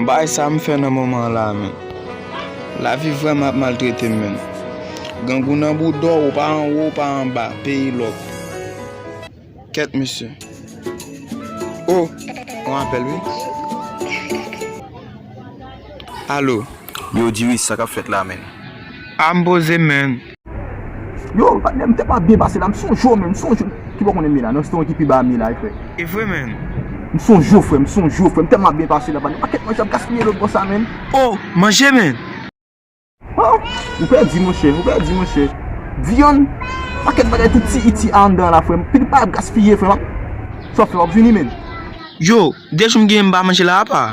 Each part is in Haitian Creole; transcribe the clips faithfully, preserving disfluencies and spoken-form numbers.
Bagay sa m fè nan moman an la, men. Lavi vrèman ap maltrete m, men. Grangou nan bouda w, ou pa anwo, ou pa anba, peyi lòk. Kèt, mesye. Oh, yon apèl, wi. Alo. Yo, Diris, sa k ap fèt la, men? A, m poze, men. Yo, patnè, m tèlman ap byen pase la, m sonje w, men, m sonje w. Ki bò konnen m ye la, nan restoran ki pi ba a m ye la, wi, frè. E vre, men. M sonje w, frè, m sonje w, frè, m tèlman ap byen pase la, patnè. Pakèt manje ap gaspiye lòt bò sa, men. Oh, manje, men. Oh, ou pèdi, monchè, ou pèdi, monchè. Vyann, pakèt bagay tout ti iti anndan la, frè m. Pitit pa ap gaspiye, frè m. Sa w fè, w ap vini, men. Yo, de jou m genyen m pa manje la, apa?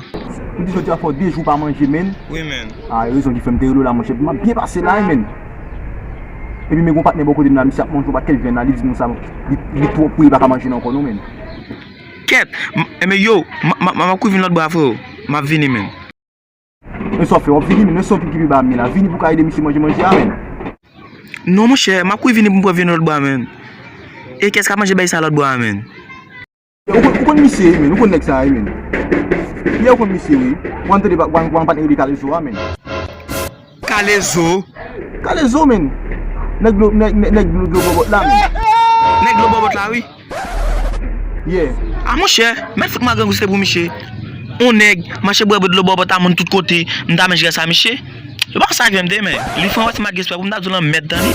Ou di jodi a fè w de jou w pa manje, men. Wi, men. A, rezon ki fè m te rele w la, monchè. M ap byen pase la, wi, men. Epi, men gon patnè bò kote m la, misye ap manje yon pakèt vyann la, li di nou sa, li, li twò pou li pa ka manje l ankò, non, men. Kèt, m, enben yo, m, m, m, m ap kouri vin lòt bò a, freo. M ap vini, men. Men sa w fè, w ap vini, men, men sa w ki pi ba m ye la. Vini pou w ka ede misye manje manje a, men. Non, monchè, m ap kouri vini pou m pran vyann lòt bò a, men. E kiyès k ap manje bèy sa lòt bò a, men? Ou konn, ou konn misye, wi, men. Ou konn nèg sa, wi, men. Yè ou konn misye, wi. Ou konn tande pa, ou konn, ou konn patnè rele Kalezo a, men. Kalezo? Kalezo, men. Nèg dlo, nèg, nèg, nèg dlo, dlo bòbòt la, men. Nèg dlo bòbòt la, wi. Yeah. A monchè, mèt fout mwen grangou se pou misye. On nèg mache bwè dlo bòbòt a moun tout kote, m ta menm jès a misye. Yo pa sa vye m te men. Li fè yon pati m pa gen respè pou m ta di w lanmèd tande.